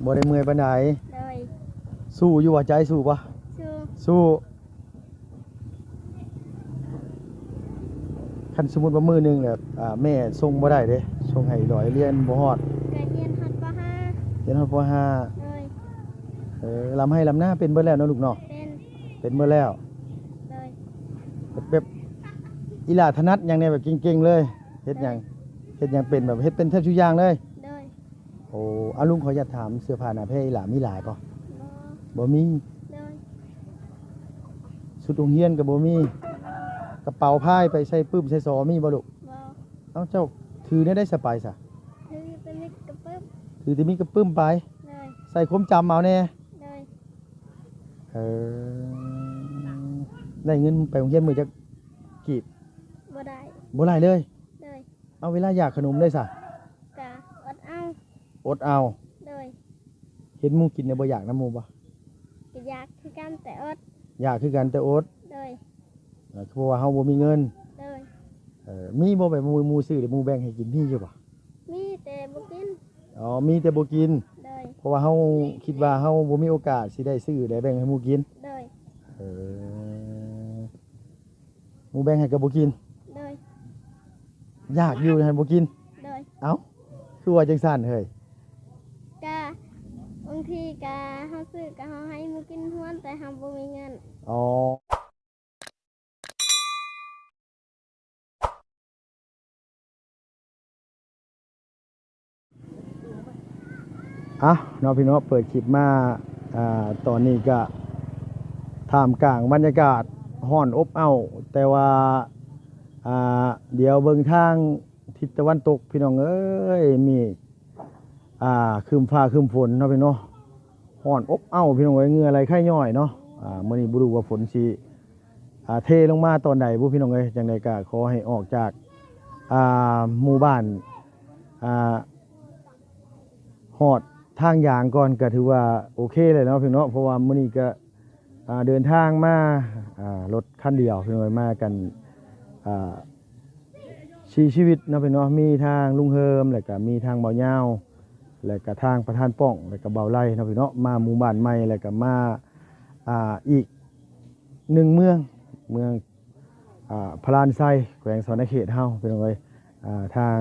ບໍ່ໄດ້ເມື່ອຍປານໃດ. ໂດຍ. ສູ້ຢູ່ບໍ່? ໃຈສູ້ບໍ່? ສູ້. ສູ້. ຄັນສົມມຸດວ່າມື້ໜຶ່ງແຫຼະ ອ່າ ແມ່ສົ່ງບໍ່ໄດ້ເດ້ ສົ່ງໃຫ້ອີ່ຫຼອຍຮຽນບໍ່ຮອດ ກໍຮຽນຮອດ ປໍຫ້າ ຮຽນຮອດ ປໍຫ້າ. ໂດຍ. ເອີ ລຳໄຮ່ລຳນາເປັນເບິດແລ້ວເນາະລູກເນາະ? ເປັນ. ເປັນເບິດແລ້ວ. ໂດຍ. ແບບ ແບບອີ່ຫຼ້າຖະໜັດຫຍັງແດ່ ແບບເກັ່ງໆເລີຍ? ເຮັດຫຍັງ? ໂດຍ. ເຮັດຫຍັງເປັນ ແບບເຮັດເປັນແທບທຸກຢ່າງເລີຍ? ໂດຍ. ໂອ້ ອາ ລຸງຂໍອະນຸຍາດຖາມ ເສື້ອຜ້າໜ້າແພອີ່ຫຼ້າມີຫຼາຍບໍ່? ບໍ່. ບໍ່ມີ? ໂດຍ. ຊຸດໂຮງຮຽນກໍບໍ່ມີ? ບໍ່. ກະເປົາພາຍໄປໃສ່ປຶ້ມໃສ່ສໍມີບໍ່ລູກ? ບໍ່. ເອົ້າ ເຈົ້າຖືແນວໃດສະໄປສະ? ຖືແຕ່ມີກະປຶ້ມ. ຖືແຕ່ມີກະປຶ້ມໄປ? ໂດຍ. ໃສ່ຄວາມຈຳເອົາແດ່? ໂດຍ. ເອີ ໄດ້ເງິນໄປໂຮງຮຽນມື້ຈັກກີບ? ບໍ່ໄດ້. ບໍ່ໄດ້ເລີຍ? ໂດຍ. ເອົາ ເວລາຢາກຂະໜົມເດ້ສະ? ກະອົດເອົາ. ອົດເອົາ. ໂດຍ. ເຫັນໝູ່ກິນແລ້ວບໍ່ຢາກນຳໝູ່ບໍ່? ກະຢາກຄືກັນແຕ່ອົດ. ຢາກຄືກັນແຕ່ອົດ. ໂດຍ. ເອີ ເພາະວ່າເຮົາບໍ່ມີເງິນ. ໂດຍ. ເອີ ມີບໍ່ແບບໝູ່ ໝູ່ຊື້ແລ້ວໝູ່ແບ່ງໃຫ້ກິນ ມີຢູ່ບໍ່? ມີແຕ່ບໍ່ກິນ. ອໍ ມີແຕ່ບໍ່ກິນ. ໂດຍ. ເພາະວ່າເຮົາຄິດວ່າເຮົາບໍ່ມີໂອກາດຊິໄດ້ຊື້ ແລະ ແບ່ງໃຫ້ໝູ່ກິນ. ໂດຍ. ເອີ ໝູ່ແບ່ງໃຫ້ກໍບໍ່ກິນ. ໂດຍ. ຢາກຢູ່ຫັ້ນບໍ່ກິນ. ໂດຍ. ເອົ້າ ຄືວ່າຈັ່ງຊັ້ນເຮີ້ຍ? ກະບາງທີກະເຮົາຊື້ກະເຮົາໃຫ້ໝູ່ກິນຮວນ ແຕ່ເຮົາບໍ່ມີເງິນ. ອໍ. ອ່ະເນາະ ພີ່ນ້ອງ ເປີດຄລິບມາ ອ່າ ຕອນນີ້ກະທ່າມກາງບັນຍາກາດຮ້ອນອົບເອົ້າ ແຕ່ວ່າ ອ່າ ດຽວເບິ່ງທາງທິດຕາເວັນຕົກ ພີ່ນ້ອງເອີຍ ມີ ອ່າ ຄຶ້ມຟ້າຄຶ້ມຝົນເນາະ ພີ່ນ້ອງເນາະ ຮ້ອນອົບເອົ້າ ພີ່ນ້ອງເອີຍ ເຫື່ອໄຫຼໄຂ້ຍ້ອຍເນາະ. ອ່າ ມື້ນີ້ບໍ່ຮູ້ວ່າຝົນຊິ ອ່າ ເທລົງມາຕອນໃດບຸ ພີ່ນ້ອງເອີຍ. ຈັ່ງໃດກໍຂໍໃຫ້ອອກຈາກ ອ່າ ໝູ່ບ້ານ ອ່າ ຮອດທາງຢາງກ່ອນ ກໍຖືວ່າໂອເຄແລ້ວເນາະ ພີ່ນ້ອງເນາະ ເພາະວ່າມື້ນີ້ກໍ ອ່າ ເດີນທາງມາ ອ່າ ລົດຄັນດຽວ ພີ່ນ້ອງເອີຍ ມາກັນ ອ່າ ສີ່ຊີວິດເນາະ ພີ່ນ້ອງເນາະ ມີທາງລຸງເຮີມ ແລ້ວກໍມີທາງບ່າວຍາວ ແລ້ວກໍທາງປະທານປ້ອງ ແລ້ວກໍບ່າວໄລເນາະ ພີ່ນ້ອງເນາະ ມາໝູ່ບ້ານໃໝ່ ແລ້ວກໍມາ ອ່າ ອີກໜຶ່ງເມືອງ ເມືອງ ອ່າ ພະລານໄຊ ແຂວງສະຫວັນນະເຂດເຮົາ ພີ່ນ້ອງເອີຍ. ອ່າ ທາງ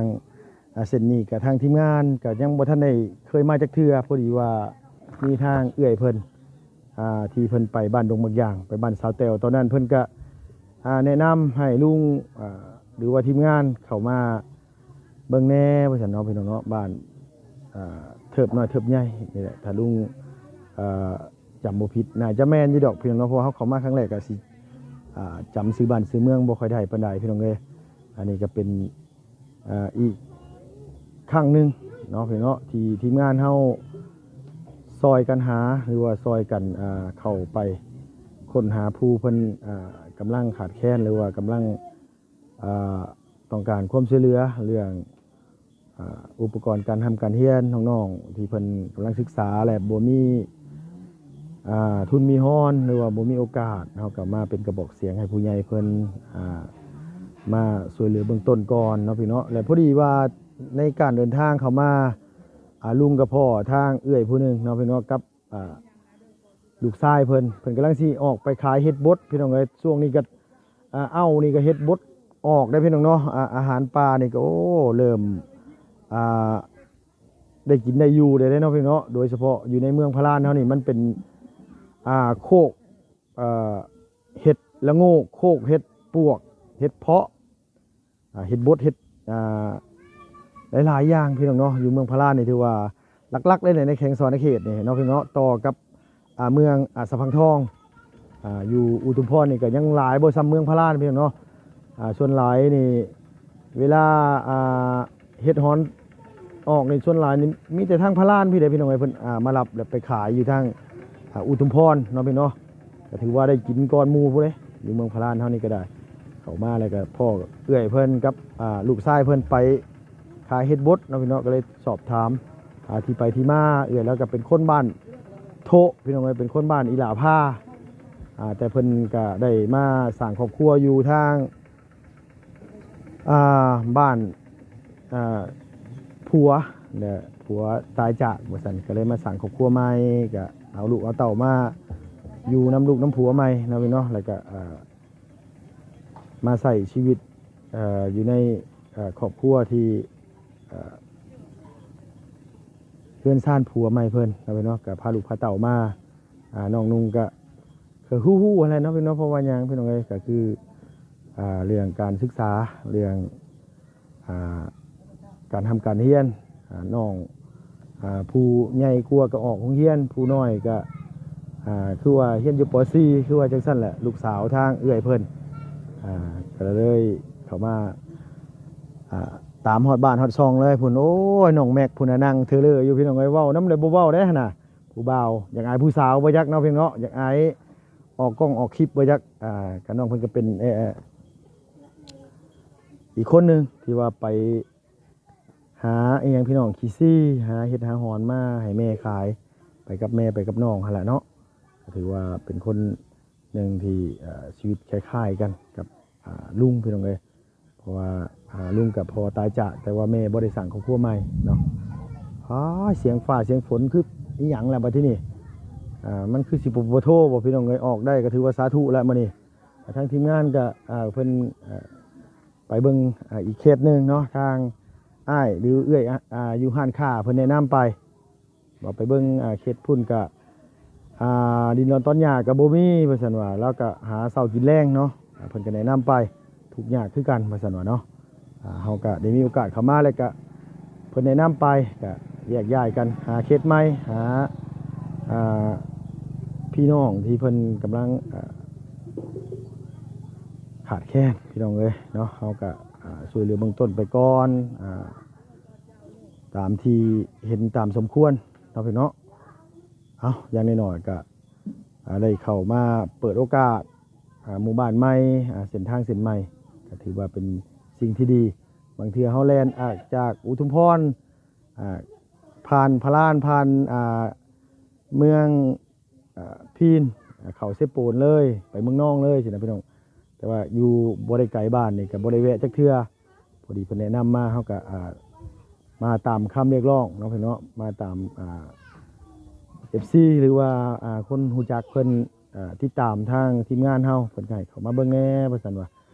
ອ່າ ເສັ້ນນີ້ກໍທາງທີມງານກໍຍັງບໍ່ທັນໄດ້ເຄີຍມາຈັກເທື່ອ ພໍດີວ່າມີທາງເອື້ອຍເພິ່ນ ອ່າ ທີ່ເພິ່ນໄປບ້ານດົງໝາກຢາງ ໄປບ້ານສາວແຕ້ວ ຕອນນັ້ນເພິ່ນກໍ ອ່າ ແນະນຳໃຫ້ລຸງ ອ່າ ຫຼືວ່າທີມງານເຂົ້າມາເບິ່ງແດ່ວ່າຊັ້ນເນາະ ພີ່ນ້ອງເນາະ. ບ້ານ ອ່າ ເທີບນ້ອຍເທີບໃຫຍ່ນີ້ແຫຼະ ຖ້າລຸງ ອ່າ ຈຳບໍ່ຜິດ ໜ້າຈະແມ່ນຢູ່ດອກ ພີ່ນ້ອງເນາະ ເພາະວ່າເຮົາເຂົ້າມາຄັ້ງແລກກໍຊິ ອ່າ ຈຳຊື່ບ້ານຊື່ເມືອງບໍ່ຄ່ອຍໄດ້ປານໃດ ພີ່ນ້ອງເອີຍ. ອັນນີ້ກໍເປັນ ອ່າ ອີກຄັ້ງໜຶ່ງເນາະ ພີ່ນ້ອງເນາະ ທີ່ທີມງານເຮົາຊ່ອຍກັນຫາ ຫຼືວ່າຊ່ອຍກັນ ອ່າ ເຂົ້າໄປຄົ້ນຫາຜູ້ເພິ່ນ ອ່າ ກຳລັງຂາດແຄນ ຫຼືວ່າກຳລັງ ອ່າ ຕ້ອງການຄວາມຊ່ວຍເຫຼືອເລື່ອງ ອ່າ ອຸປະກອນການຮ່ຳການຮຽນ ນ້ອງໆທີ່ເພິ່ນກຳລັງສຶກສາ ແລະ ບໍ່ມີ ອ່າ ທຶນມີຮອນ ຫຼືວ່າບໍ່ມີໂອກາດ ເຮົາກໍມາເປັນກະບອກສຽງໃຫ້ຜູ້ໃຫຍ່ເພິ່ນ ອ່າ ມາຊ່ວຍເຫຼືອເບື້ອງຕົ້ນກ່ອນເນາະ ພີ່ນ້ອງເນາະ. ແລະ ພໍດີວ່າໃນການເດີນທາງເຂົ້າມາ ອ່າ ລຸງກໍພໍ້ທາງເອື້ອຍຜູ້ໜຶ່ງເນາະ ພີ່ນ້ອງເນາະ ກັບ ອ່າ ລູກຊາຍເພິ່ນ ເພິ່ນກຳລັງຊິອອກໄປຂາຍເຫັດບົດ ພີ່ນ້ອງເອີຍ. ຊ່ວງນີ້ກໍ ອ່າ ເອົ້ານີ້ກໍເຫັດບົດອອກໄດ໋ ພີ່ນ້ອງເນາະ. ອາ ອາຫານປ່ານີ້ກໍ ໂອ້ ເລີ່ມ ອ່າ ໄດ້ກິນໄດ້ຢູ່ໄດ້ເນາະ ພີ່ນ້ອງເນາະ. ໂດຍສະເພາະຢູ່ໃນເມືອງພະລານເຮົານີ້ ມັນເປັນ ອ່າ ໂຄກ ເອີ ເຫັດລະໂງກ ໂຄກເຫັດປວກ ເຫັດເພາະ ອ່າ ເຫັດບົດ ເຫັດ ອ່າ ຫຼາຍໆຢ່າງ ພີ່ນ້ອງເນາະ. ຢູ່ເມືອງພະລານນີ້ຖືວ່າຫຼັກໆເລີຍໃນແຂວງສະຫວັນນະເຂດນີ້ເນາະ ພີ່ນ້ອງເນາະ ຕໍ່ກັບ ອ່າ ເມືອງ ອ່າ ສະພັງທອງ ອ່າ ຢູ່ອຸທຸມພອນນີ້ກໍຍັງຫຼາຍບໍ່ສ່ຳເມືອງພະລານ ພີ່ນ້ອງເນາະ. ອ່າ ສ່ວນຫຼາຍນີ້ ເວລາ ອ່າ ເຫັດຮອນອອກນີ້ ສ່ວນຫຼາຍນີ້ມີແຕ່ທາງພະລານພີ້ເດ້ ພີ່ນ້ອງເອີຍ. ເພິ່ນ ອ່າ ມາຮັບແລ້ວໄປຂາຍຢູ່ທາງ ອ່າ ອຸທຸມພອນເນາະ ພີ່ນ້ອງເນາະ. ກໍຖືວ່າໄດ້ກິນກ່ອນໝູ່ພຸ້ນເດ້ ຢູ່ເມືອງພະລານເຮົານີ້ກໍໄດ້. ເຂົ້າມາແລ້ວກໍພໍ້ເອື້ອຍເພິ່ນກັບ ອ່າ ລູກຊາຍເພິ່ນໄປຂາຍເຫັດບົດເນາະ ພີ່ນ້ອງເນາະ. ກໍເລີຍສອບຖາມ ອ່າ ທີ່ໄປທີ່ມາ. ເອື້ອຍລາວກໍເປັນຄົນບ້ານໂທະ ພີ່ນ້ອງເອີຍ ເປັນຄົນບ້ານອີຫຼາພາ ອ່າ ແຕ່ເພິ່ນກໍໄດ້ມາສ້າງຄອບຄົວຢູ່ທາງ ອ່າ ບ້ານ ອ່າ ຜົວ ແລະ ຜົວຕາຍຈາກວ່າຊັ້ນ ກໍເລີຍມາສ້າງຄອບຄົວໃໝ່ ກໍເອົາລູກເອົາເຕົ້າມາຢູ່ນຳລູກນຳຜົວໃໝ່ເນາະພີ່ເນາະ ແລ້ວກໍ ເອີ່ ມາໃຊ້ຊີວິດ ເອີ່ ຢູ່ໃນ ເອີ່ ຄອບຄົວທີ່ ເອີ່ ເຮືອນຊານຜົວໃໝ່ເພິ່ນເນາະພີ່ເນາະ ກໍພາລູກພາເຕົ້າມາ ອ່າ ນ້ອງນຸ່ງກະ ກະຮູ້ໆຫັ້ນແຫຼະເນາະພີ່ນ້ອງ ເພາະວ່າຫຍັງພີ່ນ້ອງເອີຍ ກະຄື ອ່າ ເລື່ອງການສຶກສາ ເລື່ອງ ອ່າ ການຮ່ຳການຮຽນ ອ່າ ນ້ອງ ອ່າ ຜູ້ໃຫຍ່ກວ່າກະອອກໂຮງຮຽນ ຜູ້ນ້ອຍກະ ອ່າ ຄືວ່າຮຽນຢູ່ ປໍສີ່ ຄືວ່າຈັ່ງຊັ້ນແຫຼະ ລູກສາວທາງເອື້ອຍເພິ່ນ ອ່າ ກະເລີຍເຂົ້າມາ ອ່າ ຕາມຮອດບ້ານຮອດຊ່ອງເລີຍພຸ້ນ. ໂອ້ຍ ນ້ອງແມັກພຸ້ນນະ ນັ່ງເທີເລີຢູ່ພີ່ນ້ອງເອີຍ ເວົ້ານຳແລ້ວບໍ່ເວົ້າເດ້ຫັ້ນນະ. ຜູ້ບ່າວຢາກອາຍຜູ້ສາວບໍ່ຈັກເນາະ ພີ່ນ້ອງເນາະ ຢາກອາຍອອກກ້ອງອອກຄລິບບໍ່ຈັກ ອ່າ ກະນ້ອງເພິ່ນກະເປັນ ເອີ ອີກຄົນໜຶ່ງທີ່ວ່າໄປຫາອີ່ຫຍັງພີ່ນ້ອງ ຂີ້ຊີ້ ຫາເຫັດຫາຫອນມາໃຫ້ແມ່ຂາຍ ໄປກັບແມ່ໄປກັບນ້ອງຫັ້ນແຫຼະເນາະ ກະຖືວ່າເປັນຄົນໜຶ່ງທີ່ ເອີ ຊີວິດຄ້າຍໆກັນກັບ ອ່າ ລຸງພີ່ນ້ອງເອີຍ. ເພາະວ່າ ອ່າ ລຸງກັບພໍ່ຕາຍຈາກ ແຕ່ວ່າແມ່ບໍ່ໄດ້ສ້າງຄອບຄົວໃໝ່ເນາະ. ອ້າ ສຽງຟ້າສຽງຝົນຄືອີ່ຫຍັງລະບັດທີນີ້ ອ່າ ມັນຄືຊິບໍ່ ບໍ່ໂທບໍ່ພີ່ນ້ອງເອີຍ. ອອກໄດ້ກໍຖືວ່າສາທຸແລ້ວມື້ນີ້. ທາງທີມງານກໍ ອ່າ ເພິ່ນ ອ່າ ໄປເບິ່ງ ອ່າ ອີກເຂດໜຶ່ງເນາະ ທາງອ້າຍ ຫຼື ເອື້ອຍ ອ່າ ຢູ່ຮ້ານຄ້າເພິ່ນແນະນຳໄປ. ວ່າໄປເບິ່ງ ອ່າ ເຂດພຸ້ນກະ ອ່າ ດິນດອນຕອນຫຍ້າກະບໍ່ມີວ່າຊັ້ນວ່າ ລາວກະຫາເຊົ້າກິນແລງເນາະ. ອ່າ ເພິ່ນກະແນະນຳໄປ ທຸກຍາກຄືກັນວ່າຊັ້ນວ່າເນາະ. ອ່າ ເຮົາກະໄດ້ມີໂອກາດເຂົ້າມາ ແລ້ວກະເພິ່ນແນະນຳໄປ ກະແຍກຍ້າຍກັນຫາເຂດໃໝ່ ຫາ ອ່າ ພີ່ນ້ອງທີ່ເພິ່ນກຳລັງ ອ່າ ຂາດແຄນພີ່ນ້ອງເອີຍເນາະ. ເຮົາກະ ອ່າ ຊ່ວຍເຫຼືອເບື້ອງຕົ້ນໄປກ່ອນ ອ່າ ຕາມທີ່ເຫັນຕາມສົມຄວນເນາະພີ່ນ້ອງເນາະ. ເອົາ ຢ່າງໜ້ອຍໆກະ ອ່າ ໄດ້ເຂົ້າມາເປີດໂອກາດ ອ່າ ໝູ່ບ້ານໃໝ່ ອ່າ ເສັ້ນທາງເສັ້ນໃໝ່ ກະຖືວ່າເປັນສິ່ງທີ່ດີ. ບາງເທື່ອເຮົາແລ່ນ ອ່າ ຈາກອຸທຸມພອນ ອ່າ ຜ່ານພະລານ ຜ່ານ ອ່າ ເມືອງ ອ່າ ພີນ ເຂົ້າເຊໂປນເລີຍ ໄປເມືອງນອງເລີຍຊີ້ນະພີ່ນ້ອງ. ແຕ່ວ່າຢູ່ບໍ່ໄດ້ໄກບ້ານນີ້ ກະບໍ່ໄດ້ແວະຈັກເທື່ອ. ພໍດີເພິ່ນແນະນຳມາ ເຮົາກະ ອ່າ ມາຕາມຄຳຮຽກຮ້ອງເນາະພີ່ນ້ອງເນາະ ມາຕາມ ອ່າ ເອັຟຊີ ຫຼືວ່າ ອ່າ ຄົນຮູ້ຈັກເພິ່ນ ອ່າ ຕິດຕາມທາງທີມງານເຮົາ ເພິ່ນກະໃຫ້ເຂົ້າມາເບິ່ງແດ່ວ່າຊັ້ນວ່າ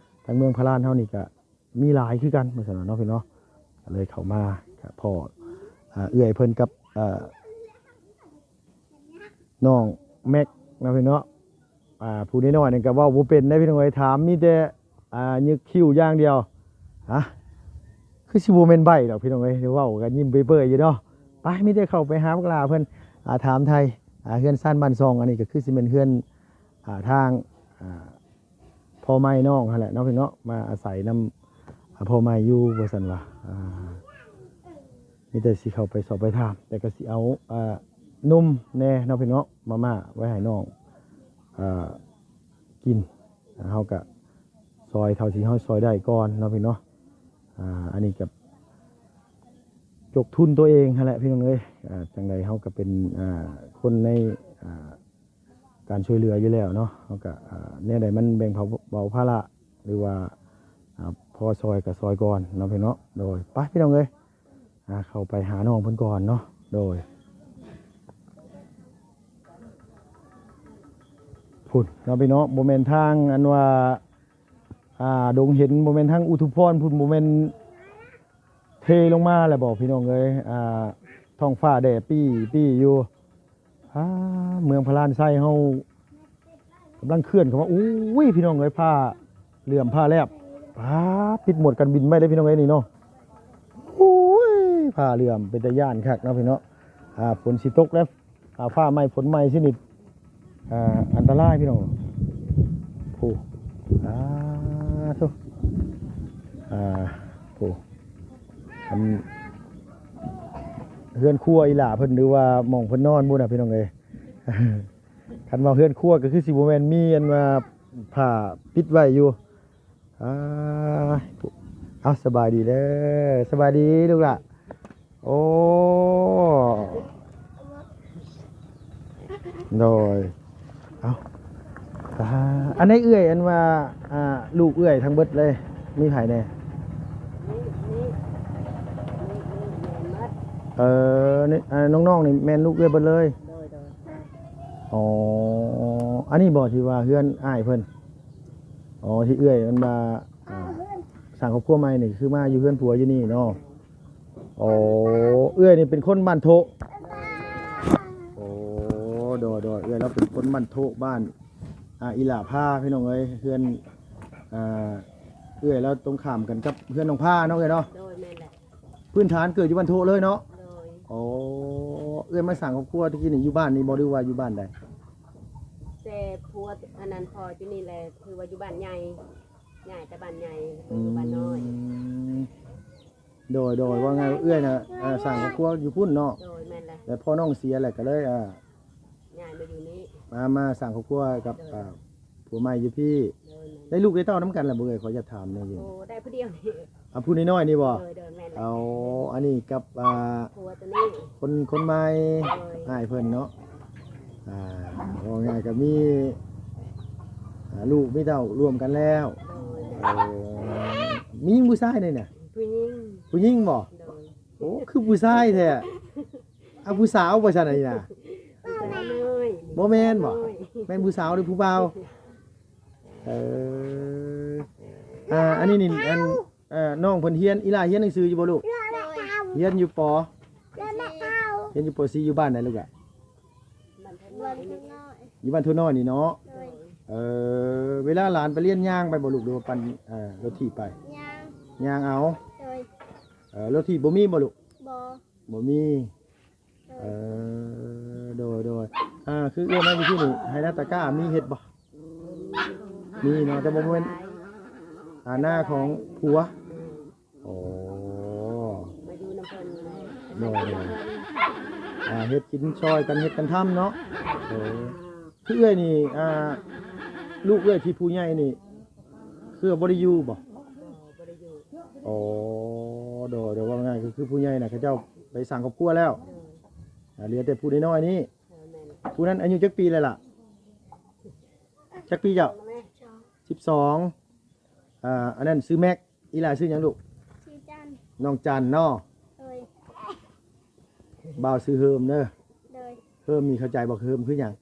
ທາງເມືອງພະລານເຮົານີ້ກະ ມີຫຼາຍຄືກັນວ່າຊັ້ນເນາະພີ່ນ້ອງເນາະ. ກະເລີຍເຂົ້າມາກະພໍ້ ອ່າ ເອື້ອຍເພິ່ນກັບ ເອີ ນ້ອງແມັກເນາະພີ່ນ້ອງເນາະ. ອ່າ ຜູ້ນ້ອຍໆນັ້ນກະເວົ້າບໍ່ເປັນເດ້ພີ່ນ້ອງເອີຍ ຖາມມີແຕ່ ອ່າ ຍຶກຄິ້ວຢ່າງດຽວ. ຮະ ຄືຊິບໍ່ແມ່ນໃບ້ດອກພີ່ນ້ອງເອີຍ ເວົ້າກະຍິ້ມເປີຍໆຢູ່ເນາະ. ໄປ ມີແຕ່ເຂົ້າໄປຫາບັກຫຼ້າເພິ່ນ ອ່າ ຖາມໄຖ່ ອ່າ ເຮືອນຊານບ້ານຊ່ອງ. ອັນນີ້ກະຄືຊິແມ່ນເຮືອນ ອ່າ ທາງ ອ່າ ພໍ່ໃໝ່ນ້ອງຫັ້ນແຫຼະເນາະພີ່ນ້ອງເນາະ ມາອາໄສນຳ ອ່າ ພໍ່ໃໝ່ຢູ່ວ່າຊັ້ນວ່າ. ອ່າ ມີແຕ່ຊິເຂົ້າໄປສອບໄປຖາມ ແຕ່ກໍຊິເອົາ ອ່າ ນົມແດ່ເນາະພີ່ນ້ອງເນາະ ມາມ່າໄວ້ໃຫ້ນ້ອງ ອ່າ ກິນ. ເຮົາກະຊ່ອຍເທົ່າທີ່ເຮົາຊ່ອຍໄດ້ກ່ອນເນາະພີ່ນ້ອງເນາະ. ອ່າ ອັນນີ້ກະຈົກທຶນຕົວເອງຫັ້ນແຫຼະພີ່ນ້ອງເອີຍ. ອ່າ ຈັ່ງໃດເຮົາກະເປັນ ອ່າ ຄົນໃນ ອ່າ ການຊ່ວຍເຫຼືອຢູ່ແລ້ວເນາະ ເຮົາກະ ອ່າ ແນວໃດມັນແບ່ງເບົາພາລະ ຫຼືວ່າ ອ່າ ພໍຊ່ອຍກະຊ່ອຍກ່ອນເນາະພີ່ນ້ອງເນາະ. ໂດຍ ໄປພີ່ນ້ອງເອີຍ ອ່າ ເຂົ້າໄປຫານ້ອງເພິ່ນກ່ອນເນາະ. ໂດຍ ພຸ້ນເນາະພີ່ນ້ອງ ບໍ່ແມ່ນທາງອັນວ່າ ອ່າ ດົງເຫັນ ບໍ່ແມ່ນທາງອຸທຸມພອນພຸ້ນ ບໍ່ແມ່ນເທລົງມາແລ້ວບໍພີ່ນ້ອງເອີຍ. ອ່າ ທ້ອງຟ້າແດ່ປີ້ໆຢູ່. ອ່າ ເມືອງພະລານໄຊເຮົາກຳລັງເຄື່ອນເຂົ້າມາ. ໂອ້ຍ ພີ່ນ້ອງເອີຍ ຟ້າເຫຼື້ອມຟ້າແລບ ຟ້າ ປິດໝົດການບິນໄວ້ເດ້ພີ່ນ້ອງເອີຍນີ້ເນາະ. ໂອ້ຍ ຟ້າເຫຼື້ອມເປັນຕາຢ້ານຄັກເນາະພີ່ນ້ອງເນາະ. ອ່າ ຝົນຊິຕົກແລ້ວ ອ່າ ຟ້າໃໝ່ຝົນໃໝ່ຊິນີ້ ອ່າ ອັນຕະລາຍພີ່ນ້ອງ. ໂອ້ ອ່າ ໂທ້ ອ່າ ໂອ້ ອັນ ເຮືອນຄົວອີ່ຫຼ້າເພິ່ນ ຫຼືວ່າໝ່ອງເພິ່ນນອນພຸ້ນນະພີ່ນ້ອງເອີຍ. ຄັນວ່າເຮືອນຄົວກໍຄືຊິບໍ່ແມ່ນ ມີອັນວ່າຜ້າປິດໄວ້ຢູ່. ອ່າ ເອົາ ສະບາຍດີເດີ ສະບາຍດີລູກຫຼ້າ. ໂອ້ ໂດຍ ເອົາ ອ່າ ອັນໃດເອື້ອຍ ອັນວ່າ ອ່າ ລູກເອື້ອຍທັງເບິດເລີຍ ມີໃຜແດ່? ເອີ ເອີ ນີ້ ອ່າ ນ້ອງໆນີ້ແມ່ນລູກເອື້ອຍເບິດເລີຍ? ໂດຍ ໂດຍ. ອໍ ອັນນີ້ບໍ່ທີ່ວ່າເຮືອນອ້າຍເພິ່ນ? ອໍ ທີ່ເອື້ອຍມັນວ່າ ອ່າ ສ້າງຄອບຄົວໃໝ່ນີ້ ຄືມາຢູ່ເຮືອນຜົວຢູ່ນີ້ເນາະ? ໂອ້ ເອື້ອຍນີ້ເປັນຄົນບ້ານໂທະ? ໂອ້ ໂດຍ ໂດຍ ເອື້ອຍລາວເປັນຄົນບ້ານໂທະ ບ້ານ ອ່າ ອີຫຼ້າພາ ພີ່ນ້ອງເອີຍ. ເຮືອນ ອ່າ ເອື້ອຍລາວຕົງຂ້າມກັນກັບເຮືອນນ້ອງພາເນາະ ເອື້ອຍເນາະ? ໂດຍ ແມ່ນແຫຼະ. ພື້ນຖານເກີດຢູ່ບ້ານໂທະເລີຍເນາະ? ໂດຍ. ໂອ້ ເອື້ອຍມາສ້າງຄອບຄົວແຕ່ກີ້ນີ້ຢູ່ບ້ານນີ້ບໍ່ ຫຼືວ່າຢູ່ບ້ານໃດ? ແຕ່ຜົວອັນນັ້ນພໍຢູ່ນີ້ແຫຼະ ຄືວ່າຢູ່ບ້ານໃຫຍ່ ຍ້າຍແຕ່ບ້ານໃຫຍ່ ອືມ ຢູ່ບ້ານນ້ອຍ. ໂດຍ ໂດຍ ວ່າໄງເອື້ອຍນະ ເອີ ສ້າງຄອບຄົວຢູ່ພຸ້ນເນາະ? ໂດຍ ແມ່ນແຫຼະ. ແລ້ວພໍ່ນ້ອງເສຍແລ້ວກໍເລີຍ ອ່າ ຍ້າຍມາຢູ່ນີ້ ມາ ມາສ້າງຄອບຄົວກັບ ໂດຍ ອ່າ ຜົວໃໝ່ຢູ່ພີ້. ໂດຍ ແມ່ນ. ໄດ້ລູກໄດ້ເຕົ້ານຳກັນແລ້ວບໍ່ເອື້ອຍ? ຂໍຢາກຖາມແນວນີ້. ໂອ້ ໄດ້ຜູ້ດຽວນີ້. ອ່າ ຜູ້ນ້ອຍໆນີ້ບໍ່? ໂດຍ ໂດຍ ແມ່ນແຫຼະ. ເອົາ ອັນນີ້ກັບ ອ່າ ຜົວໂຕນີ້ ຄົນ ຄົນໃໝ່. ໂດຍ. ອ້າຍເພິ່ນເນາະ. ອ່າ ເວົ້າງ່າຍກໍມີ ອ່າ ລູກມີເຕົ້າລວມກັນແລ້ວ. ໂດຍ. ໂອ້ ມີຍິງຜູ້ຊາຍໃນນີ້? ຜູ້ຍິງ. ຜູ້ຍິງບໍ່? ໂດຍ. ໂອ້ ຄືຜູ້ຊາຍແທ້. ອ່າ ຜູ້ສາວບໍ່ຊັ້ນອັນນີ້ນະ? ຜູ້ສາວນ້ອຍ. ບໍ່ແມ່ນບໍ່? ນ້ອຍ. ແມ່ນຜູ້ສາວຫຼືຜູ້ບ່າວ? ເອີ ອ່າ ອັນນີ້ນີ້ ອັນ ເອີ ນ້ອງເພິ່ນຮຽນ ອີຫຼ້າຮຽນໜັງສືຢູ່ບໍ່ລູກ? ໂດຍ. ຮຽນຢູ່ ປໍ? ຮຽນຢູ່ ປໍສີ່ ຢູ່ບ້ານໃດລູກຫຼ້າ? ບ້ານໂພນນ້ອຍ. ຢູ່ບ້ານໂພນນ້ອຍນີ້ເນາະ? ໂດຍ. ເອີ ເວລາຫຼານໄປຮຽນຍ່າງໄປບໍ່ລູກ ຫຼືວ່າປັ່ນ ເອີ ລົດຖີບໄປ? ຍ່າງ. ຍ່າງເອົາ? ໂດຍ. ເອີ ລົດຖີບບໍ່ມີບໍ່ລູກ? ບໍ່. ບໍ່ມີ. ເອີ ເອີ ໂດຍ ໂດຍ. ອ່າ ຄືເອື້ອຍມາຢູ່ທີ່ນີ້ ໄຮ່ນາຕາກ້າມີເຮັດບໍ່? ມີເນາະ ແຕ່ບໍ່ແມ່ນ ອ່າ ນາຂອງຜົວ. ໂອ້ ມາຢູ່ນຳເພິ່ນ. ໂດຍ ໂດຍ. ອ່າ ເຮັດກິນຊ່ອຍກັນ ເຮັດກັນທຳເນາະ. ເອີ ຄືເອື້ອຍນີ້ ອ່າ ລູກເອື້ອຍທີ່ຜູ້ໃຫຍ່ນີ້ ຄືບໍ່ໄດ້ຢູ່ບໍ່? ບໍ່ ບໍ່ໄດ້ຢູ່. ອໍ ໂດຍ ໂດຍ ເວົ້າງ່າຍກໍຄືຜູ້ໃຫຍ່ນະ ເຂົາເຈົ້າໄປສ້າງຄອບຄົວແລ້ວ. ໂດຍ. ອ່າ ເຫຼືອແຕ່ຜູ້ນ້ອຍໆນີ້. ໂດຍ ແມ່ນ. ຜູ້ນັ້ນອາຍຸຈັກປີແລ້ວລະ? ຈັກປີເຈົ້າ? ສິບສອງ. ອ່າ ອັນນັ້ນຊື່ແມັກ. ອີຫຼ້າຊື່ຫຍັງລູກ? ຊື່ຈັນ. ນ້ອງຈັນເນາະ. ໂດຍ. ບ່າວຊື່ເຮີມເດີ. ໂດຍ. ເຮີມນີ້ເຂົ້າໃຈບໍ່? ເຮີມຄືຫຍັງ?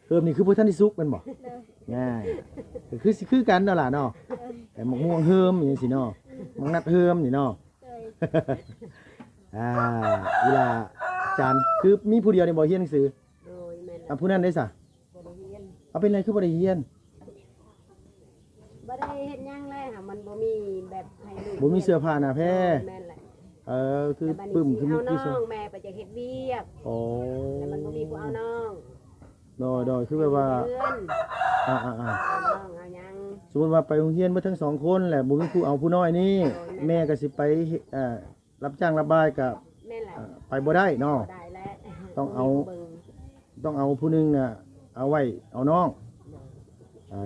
ເຮີມນີ້ຄືບໍ່ທັນໄດ້ສຸກແມ່ນບໍ່? ໂດຍ. ງ່າຍ ກໍຄືຊິຄືກັນເນາະຫຼ້າເນາະ. ໂດຍ. ແຕ່ໝາກມ່ວງເຮີມຫຍັງຊີ້ເນາະ. ອືມ. ໝາກນັດເຮີມນີ້ເນາະ. ໂດຍ. ອ່າ ອີຫຼ້າຈັນ ຄືມີຜູ້ດຽວນີ້ບໍ່ຮຽນໜັງສື? ໂດຍ ແມ່ນ. ອ່າ ຜູ້ນັ້ນເດ້ຊະ? ບໍ່ໄດ້ຮຽນ. ເອົາ ເປັນຫຍັງຄືບໍ່ໄດ້ຮຽນ? ບໍ່ໄດ້ເຮັດຫຍັງແຫຼະ ມັນບໍ່ມີແບບໃຫ້ລູກ ບໍ່ມີເສື້ອຜ້າໜ້າແພ. ໂດຍ ແມ່ນແຫຼະ. ເອີ ຄືປຶ້ມ ຄືມີຜູ້ສອນ ແມ່ໄປຈະເຮັດວຽກ. ອໍ ແລ້ວມັນບໍ່ມີຜູ້ເອົານ້ອງ. ໂດຍ ໂດຍ ຄືແບບວ່າ ເຮືອນ ອ່າໆໆ ເອົານ້ອງເອົາຫຍັງ. ສົມມຸດວ່າໄປໂຮງຮຽນເບິດທັງສອງຄົນແຫຼະ ບໍ່ມີຜູ້ເອົາຜູ້ນ້ອຍນີ້. ໂດຍ ແມ່ ແມ່ກໍຊິໄປ ເອີ ຮັບຈ້າງຮັບບາຍກໍ ແມ່ນແຫຼະ ເອີ ໄປບໍ່ໄດ້ເນາະ. ບໍ່ໄດ້ແຫຼະ ຕ້ອງເອົາ ຕ້ອງເອົາຜູ້ໜຶ່ງນະ ເອົາໄວ້ເອົານ້ອງ. ໂດຍ. ເອີ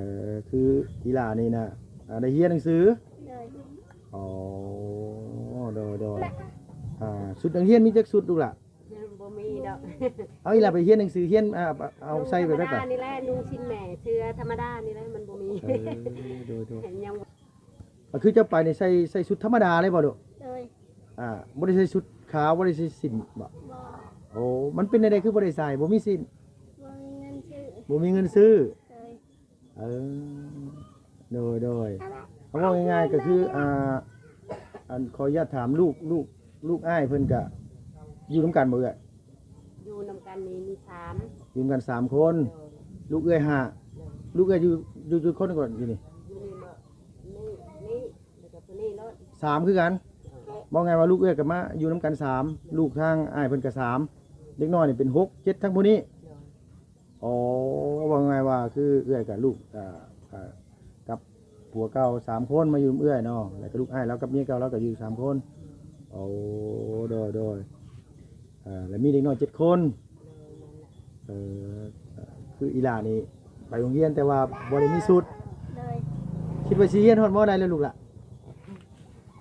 ຄືອີຫຼ້ານີ້ນະ ອ່າ ໄດ້ຮຽນໜັງສື? ໂດຍ. ອໍ ໂດຍໆ. ອ່າ ຊຸດນັກຮຽນມີຈັກຊຸດລູກຫຼ້າ? ບໍ່ມີດອກ. ເອົາ ອີຫຼ້າໄປຮຽນໜັງສື ຮຽນ ອ່າ ເອົາໃສ່ແບບໃດ? ນຸ່ງທຳມະດານີ້ແຫຼະ ນຸ່ງສິ້ນແມ່ເສື້ອທຳມະດານີ້ແຫຼະ ມັນບໍ່ມີ. ເອີ ໂດຍໆ. ຍັງ ກໍຄືເຈົ້າໄປນີ້ໃສ່ ໃສ່ຊຸດທຳມະດາເລີຍບໍ່ລູກ? ໂດຍ. ອ່າ ບໍ່ໄດ້ໃສ່ຊຸດຂາວ ບໍ່ໄດ້ໃສ່ສິ້ນບໍ່? ບໍ່. ໂອ້ ມັນເປັນແນວໃດຄືບໍ່ໄດ້ໃສ່ ບໍ່ມີສິ້ນ? ບໍ່ມີເງິນຊື້. ບໍ່ມີເງິນຊື້. ໂດຍ. ເອີ ໂດຍໆ. ເອົາ ເວົ້າງ່າຍໆ ກໍຄື ອ່າ ອັນ ຂໍອະນຸຍາດຖາມ ລູກ ລູກ ລູກອ້າຍເພິ່ນກະຢູ່ນຳກັນບໍ່ເອື້ອຍ? ຢູ່ນຳກັນນີ້ມີສາມ. ຢູ່ນຳກັນສາມຄົນ. ໂດຍ. ລູກເອື້ອຍຫ້າ. ໂດຍ. ລູກເອື້ອຍຢູ່ ຢູ່ຈັກຄົນກ່ອນຢູ່ນີ້? ຢູ່ນີ້ບໍ່ ນີ້ ນີ້ ແລ້ວກໍຜູ້ນີ້ໂລດ ສາມຄືກັນ. ໂດຍ. ເວົ້າງ່າຍວ່າລູກເອື້ອຍກໍມາຢູ່ນຳກັນສາມ ລູກທາງອ້າຍເພິ່ນກໍສາມ ເດັກນ້ອຍນີ້ເປັນຫົກເຈັດ ທາງຜູ້ນີ້. ໂດຍ. ອໍ ເວົ້າງ່າຍວ່າຄືເອື້ອຍກັບລູກ ເອີ ເອີ ກັບຜົວເກົ່າສາມຄົນມາຢູ່ນຳເອື້ອຍເນາະ ແລ້ວກໍລູກອ້າຍລາວກັບເມຍເກົ່າລາວກໍຢູ່ສາມຄົນ. ໂອ້ ໂດຍໆ. ເອີ ແລ້ວມີເດັກນ້ອຍເຈັດຄົນ. ໂດຍ ແມ່ນແຫຼະ. ເອີ ຄືອີຫຼ້ານີ້ໄປໂຮງຮຽນແຕ່ວ່າບໍ່ໄດ້ມີຊຸດ. ໂດຍ. ຄິດວ່າຊິຮຽນຮອດ ມໍ ໃດແລ້ວລູກຫຼ້າ?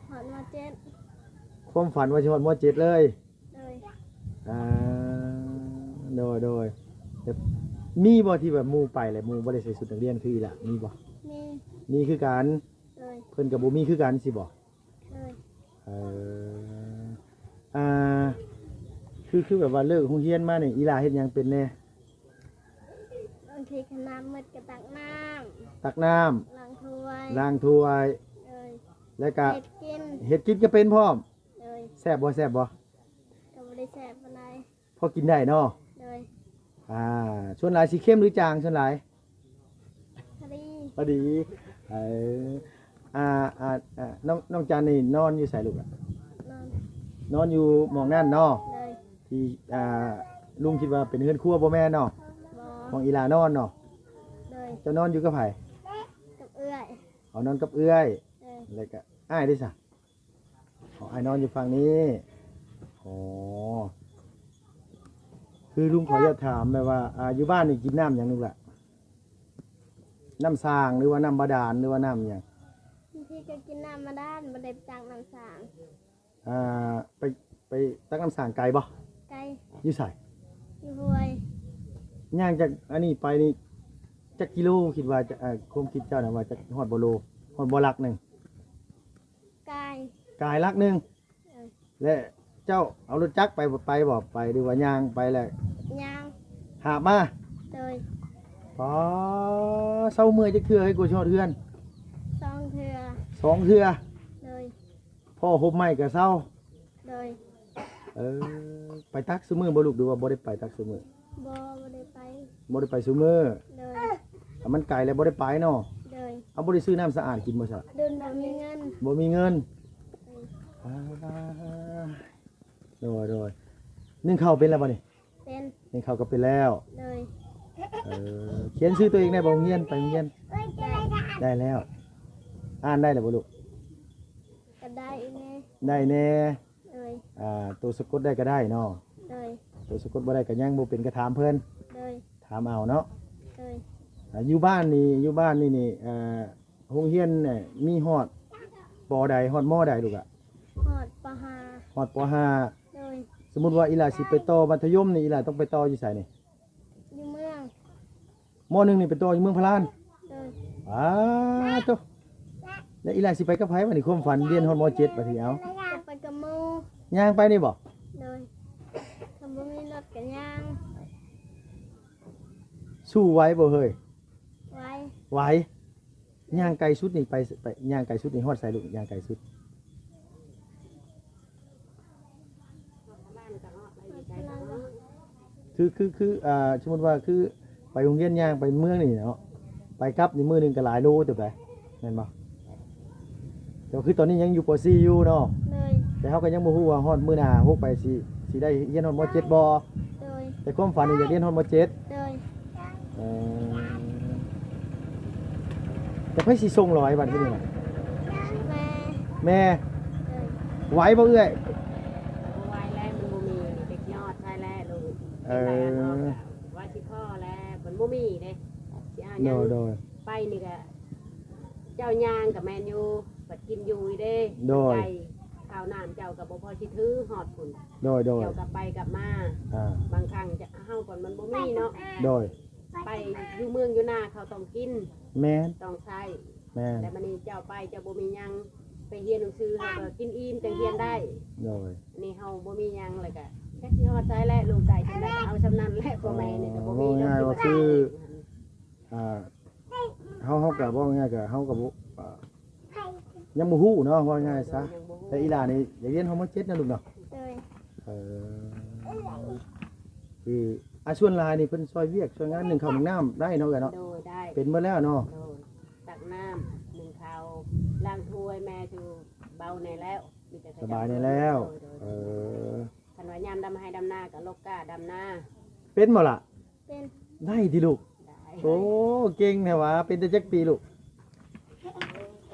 ຮອດ ມໍ ເຈັດ. ຄວາມຝັນວ່າຊິຮອດ ມໍ ເຈັດ ເລີຍ? ໂດຍ. ອ່າ ໂດຍໆ. ແບບ ມີບໍ່ທີ່ແບບໝູ່ໄປແລ້ວໝູ່ບໍ່ໄດ້ໃສ່ຊຸດນັກຮຽນຄືອີຫຼ້າ ມີບໍ່? ມີ. ມີຄືກັນ. ໂດຍ. ເພິ່ນກໍບໍ່ມີຄືກັນຊີ້ບໍ່? ໂດຍ. ເອີ ອ່າ ຄື ຄືແບບວ່າເລີກໂຮງຮຽນມານີ້ ອີ່ຫຼ້າເຮັດຫຍັງເປັນແດ່? ບາງທີຄັນນ້ຳໝົດກໍຕັກນ້ຳ ຕັກນ້ຳ ລ້າງຖ້ວຍ ລ້າງຖ້ວຍ ໂດຍ ແລ້ວກໍເຮັດກິນ ເຮັດກິນກໍເປັນພ້ອມ ໂດຍ ແຊບບໍ່? ແຊບບໍ່? ກໍບໍ່ໄດ້ແຊບປານໃດ ພໍກິນໄດ້ເນາະ ໂດຍ ອ່າ ສ່ວນຫຼາຍຊິເຄັມ ຫຼື ຈາງ ສ່ວນຫຼາຍ? ພໍດີ ພໍດີ ເອີ ອ່າ ອ່າ ອ່າ ນ້ອງ ນ້ອງຈັນນີ້ນອນຢູ່ໃສລູກ? ນອນ ນອນຢູ່ໝ່ອງນັ້ນເນາະ ໂດຍ ທີ່ ອ່າ ລຸງຄິດວ່າເປັນເຮືອນຄົວ ບໍ່ແມ່ນເນາະ? ບໍ່ ຂອງອີ່ຫຼ້ານອນເນາະ ໂດຍ ເຈົ້ານອນຢູ່ກັບໃຜ? ກັບເອື້ອຍ ເອົາ ນອນກັບເອື້ອຍ ໂດຍ ແລ້ວກໍອ້າຍເດ້ຊະ? ອໍ ອ້າຍນອນຢູ່ຝັ່ງນີ້ ອໍ ຄືລຸງຂໍຢາກຖາມແບບວ່າ ອ່າ ຢູ່ບ້ານນີ້ກິນນ້ຳຫຍັງລູກຫຼ້າ? ນ້ຳສ້າງ ຫຼືວ່ານ້ຳບາດານ ຫຼືວ່ານ້ຳຫຍັງ? ບາງທີກໍກິນນ້ຳບາດານ ບໍ່ໄດ້ໄປຕັກນ້ຳສ້າງ ອ່າ ໄປ ໄປຕັກນ້ຳສ້າງໄກບໍ່? ໄກ ຢູ່ໃສ? ຢູ່ຫ້ວຍ ຍ່າງຈາກອັນນີ້ໄປນີ້ຈັກກິໂລ? ຄິດວ່າຈະ ອ່າ ຄວາມຄິດເຈົ້ານະວ່າຈະຮອດບໍ່ໂລ ຮອດບໍ່ຫຼັກໜຶ່ງ? ກາຍ ກາຍຫຼັກໜຶ່ງ ເອີ ແລະເຈົ້າເອົາລົດຈັກໄປ ໄປບໍ່? ໄປ ຫຼືວ່າຍ່າງໄປແລ້ວ? ຍ່າງ ຫາບມາ ໂດຍ ປາ ເຊົາເມື່ອຍຈັກເທື່ອໃຫ້ກວ່າຊິຮອດເຮືອນ? ສອງເທື່ອ ສອງເທື່ອ ໂດຍ ພໍຫົບໄມ້ກໍເຊົາ ໂດຍ ເອີ ໄປຕັກຊຸມື້ບໍ່ລູກ ຫຼືວ່າບໍ່ໄດ້ໄປຕັກຊຸມື້? ບໍ່ ບໍ່ໄດ້ໄປ ບໍ່ໄດ້ໄປຊຸມື້ ໂດຍ ຖ້າມັນໄກແລ້ວບໍ່ໄດ້ໄປເນາະ ໂດຍ ເອົາ ບໍ່ໄດ້ຊື້ນ້ຳສະອາດກິນບໍ່ຊະ? ໂດຍ ບໍ່ມີເງິນ ບໍ່ມີເງິນ ໂດຍ ອ່າ ໂດຍ ໂດຍ ໜຶ້ງເຂົ້າເປັນແລ້ວບໍ່ນີ້? ເປັນ ໜຶ້ງເຂົ້າກໍເປັນແລ້ວ ໂດຍ ເອີ ຂຽນຊື່ຕົວເອງໄດ້ບໍ່? ໂຮງຮຽນ ໄປໂຮງຮຽນ ໄດ້ ໄດ້ແລ້ວ ອ່ານໄດ້ແລ້ວບໍ່ລູກ? ກໍໄດ້ແດ່ ໄດ້ແດ່ ໂດຍ ອ່າ ໂຕສະກົດໄດ້ກໍໄດ້ເນາະ ໂດຍ ໂຕສະກົດບໍ່ໄດ້ກໍຍັງບໍ່ເປັນ ກໍຖາມເພິ່ນ ໂດຍ ຖາມເອົາເນາະ ໂດຍ ອ່າ ຢູ່ບ້ານນີ້ ຢູ່ບ້ານນີ້ນີ້ ເອີ ໂຮງຮຽນນີ້ມີຮອດ ປໍໃດ ຮອດ ມໍໃດລູກຫຼ້າ? ຮອດ ປໍຫ້າ ຮອດ ປໍຫ້າ ໂດຍ ສົມມຸດວ່າອີ່ຫຼ້າຊິໄປຕໍ່ມັດທະຍົມນີ້ ອີ່ຫຼ້າຕ້ອງໄປຕໍ່ຢູ່ໃສນີ້? ຢູ່ເມືອງ ມໍໜຶ່ງນີ້ໄປຕໍ່ຢູ່ເມືອງພະລານ ໂດຍ ອ້າໂຕ ແລ້ວອີ່ຫຼ້າຊິໄປກັບໃຜບັດນີ້? ຄວາມຝັນຮຽນຮອດ ມໍເຈັດ ບັດນີ້ ເອົາ ຈະໄປກັບໝູ່ ຍ່າງໄປນີ້ບໍ່? ໂດຍ ຄັນບໍ່ມີລົດກໍຍ່າງ ສູ້ໄຫວບໍ່ເຮີ້ຍ? ໄຫວ ໄຫວ ຍ່າງໄກສຸດນີ້ໄປ ໄປ ຍ່າງໄກສຸດນີ້ຮອດໃສລູກ? ຍ່າງໄກສຸດ ຄື ຄື ຄື ອ່າ ສົມມຸດວ່າຄືໄປໂຮງຮຽນຍ່າງໄປເມືອງນີ້ເນາະ ໄປກັບນີ້ມື້ໜຶ່ງກໍຫຼາຍໂລເຕີບໃດ ແມ່ນບໍ່? ແຕ່ວ່າຄືຕອນນີ້ຍັງຢູ່ ປໍສີ່ ຢູ່ເນາະ ໂດຍ ແຕ່ເຮົາກໍຍັງບໍ່ຮູ້ວ່າຮອດມື້ໜ້າຫົກໄປຊິ ຊິໄດ້ຮຽນຮອດ ມໍເຈັດ ບໍ່? ໂດຍ ແຕ່ຄວາມຝັນນີ້ຢາກຮຽນຮອດ ມໍເຈັດ ໂດຍ ເອີ ແຕ່ໃຜຊິສົ່ງລອຍບັດນີ້ນະ? ແມ່ ແມ່ ໂດຍ ໄຫວບໍ່ເອື້ອຍ? ບໍ່ໄຫວແລ້ວ ມັນບໍ່ມີເດັກຍອດໃຊ້ແລ້ວລູກ ເອີ ເຮັດໄດ້ອັນອອກ ວ່າຊິພໍແລ້ວ ມັນບໍ່ມີເດ້ ຊິຫາຫຍັງ ໂດຍ ໂດຍ ໄປນີ້ກະ ເຈົ້າຍ່າງກໍແມ່ນຢູ່ ບັດກິນຢູ່ເດ້ ໂດຍ ໄກ ເຂົ້ານ້ຳເຈົ້າກໍບໍ່ພໍຊິຖືຮອດພຸ້ນ ໂດຍ ໂດຍ ເຈົ້າກັບໄປກັບມາ ອ່າ ບາງຄັ້ງຈະ ເຮົາກໍມັນບໍ່ມີເນາະ ໂດຍ ໄປຢູ່ເມືອງຢູ່ນາເຂົາຕ້ອງກິນ ແມ່ນ ຕ້ອງໃຊ້ ແມ່ນ ແລ້ວບັດນີ້ເຈົ້າໄປເຈົ້າບໍ່ມີຫຍັງ ໄປຮຽນໜັງສືເຮົາກໍກິນອີ່ມຈັ່ງຮຽນໄດ້ ໂດຍ ອັນນີ້ເຮົາບໍ່ມີຫຍັງ ແລ້ວກໍຈັກຊິຮອດໃສແຫຼະ ລູກໄດ້ສ່ຳໃດກໍເອົາສ່ຳນັ້ນແຫຼະ ພໍ່ແມ່ນີ້ກໍບໍ່ມີ ເວົ້າງ່າຍໆວ່າຄື ອ່າ ເຮົາ ເຮົາກໍເວົ້າງ່າຍໆ ກໍເຮົາກໍບໍ່ ອ່າ ຍັງບໍ່ຮູ້ເນາະ ເວົ້າງ່າຍຊະ ຍັງບໍ່ຮູ້ ແຕ່ອີ່ຫຼ້ານີ້ຢາກຮຽນຮອດ ມໍເຈັດ ນະລູກເນາະ ໂດຍ ເອີ ຄື ອ່າ ສ່ວນຫຼາຍນີ້ເພິ່ນຊ່ອຍວຽກຊ່ອຍງານ ໜຶ້ງເຂົ້າໜຶ້ງນ້ຳໄດ້ເນາະ ເອື້ອຍເນາະ ໂດຍ ໄດ້ ເປັນເບິດແລ້ວເນາະ ໂດຍ ຕັກນ້ຳ ໜຶ້ງເຂົ້າ ລ້າງຖ້ວຍ ແມ່ຖືເບົາແດ່ແລ້ວ ມີແຕ່ ສະບາຍແດ່ແລ້ວ ໂດຍ ໂດຍ ເອີ ຄັນວ່າຍາມດຳໄຮ່ດຳນາກໍລົກກ້າດຳນາ ເປັນບໍ່ລະ? ເປັນ ໄດ້ຕິລູກ? ໄດ້ ໂອ້ ເກັ່ງແທ້ຫວາ ເປັນແຕ່ຈັກປີລູກ?